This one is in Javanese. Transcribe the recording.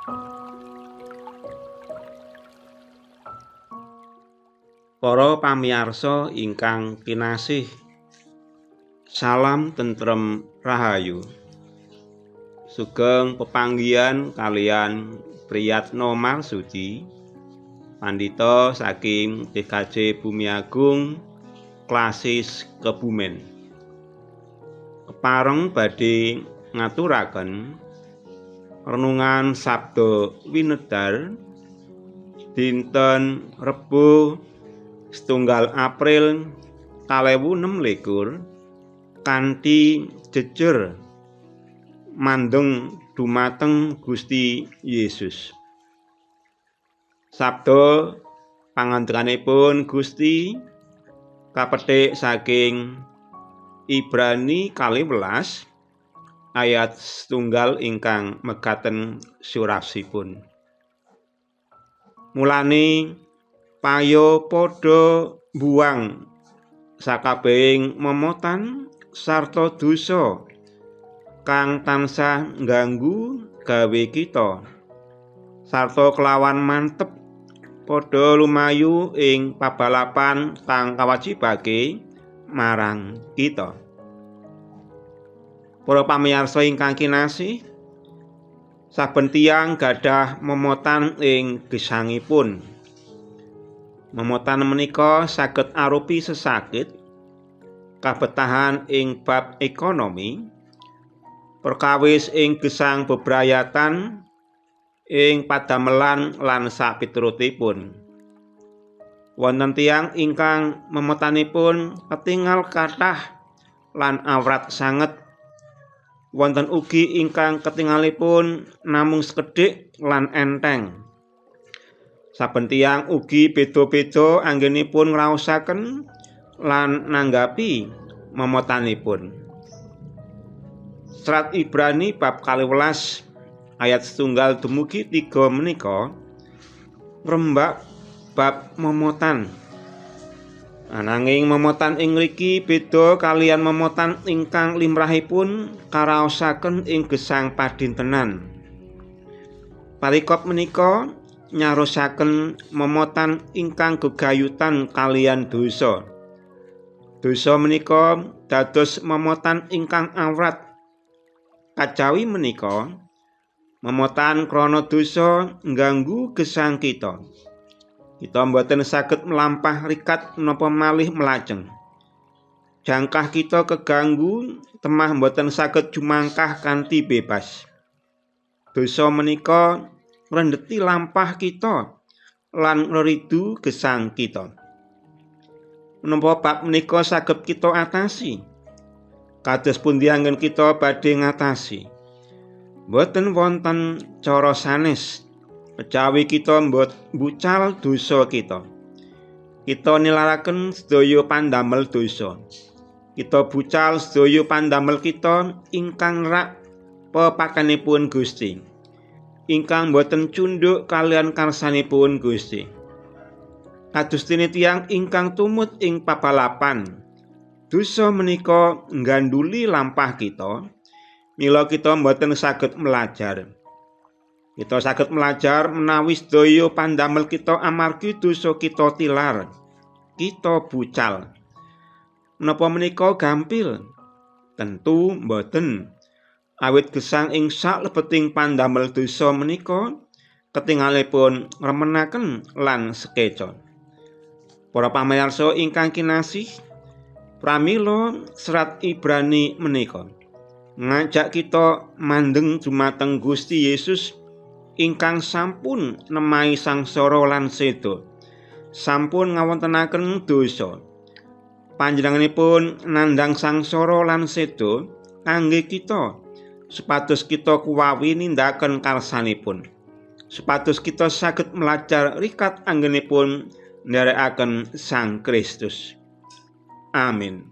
Para pamiyarsa ingkang kinasih, salam tentrem rahayu. Sugeng pepanggihan kaliyan Priyatno Marsudi, pandhita saking GKJ Bumiagung Klasis Kebumen. Kepareng badhe ngaturaken renungan Sabda Winedar dinten Rebo 1 April 2026 kanthi jejer mandheng dumateng Gusti Yesus. Sabda pangandikanipun Gusti kapetik saking Ibrani 12 ayat 1 ingkang megaten surasipun. Mulane payo padha mbuwang sakabehing memotan sarta dosa kang tansah ngganggu gawe kita, sarta kelawan mantep padha lumayu ing pabalapan kang kawajibake marang kita. Para pamirsa ingkang kinasih, saben tiyang gadah memotan ing gesangipun. Memotan menika saged arupi sesakit, kabetahan ing bab ekonomi, perkawis ing gesang bebrayatan, ing padamelan lan sapiturutipun. Wonten tiyang ingkang memotanipun ketingal kathah lan awrat sanget. Wonten ugi ingkang ketingalipun namung sekedhik lan enteng. Saben tiyang ugi beda-beda anggenipun ngraosaken lan nanggapi memotanipun. Serat Ibrani bab 12 ayat 1 dumugi 3 menika ngrembak bab memotan. Ananging memotan ing mriki beda kaliyan memotan ingkang limrahipun karaosaken ing gesang padintenan. Parikop menika nyarosaken memotan ingkang gegayutan kaliyan dosa. Dosa menika dados memotan ingkang awrat. Kajawi menika memotan krana dosa ngganggu gesang kita. Kita mboten saged mlampah rikat menapa malih mlajeng. Jangkah kita keganggu, temah mboten saged jumangkah kanthi bebas. Dosa menika ngrendeti lampah kita lan ngreridu gesang kita. Menapa bab menika saged kita atasi? Kados pundi anggen kita badhe ngatasi? Mboten wonten cara sanes kejawi kita mbucal dosa kita. Kita nilaraken sedaya pandamel dosa. Kita bucal sedaya pandamel kita ingkang rak pepakanipun Gusti, ingkang boten cunduk kaliyan karsanipun Gusti. Kados dene tiyang ingkang tumut ing pabalapan, dosa menika ngganduli lampah kita, mila kita mboten saged melajar. Kita saged melajar menawi sedaya pandamel kita amargi dosa kita tilar, kita bucal. Menapa menika gampil? Tentu mboten. Awit gesang ing saklebeting pandamel dosa menika ketingalipun ngremenaken lan sekeca. Para pamirsa ingkang kinasih, pramila serat Ibrani menika ngajak kita mandheng dumateng Gusti Yesus ingkang sampun nemahi sangsara lan seda, sampun ngawontenaken dosa. Panjenenganipun nandhang sangsara lan seda kangge kita, supados kita kuwawi nindakaken karsanipun, supados kita saged melajar rikat anggenipun nderekaken Sang Kristus. Amin.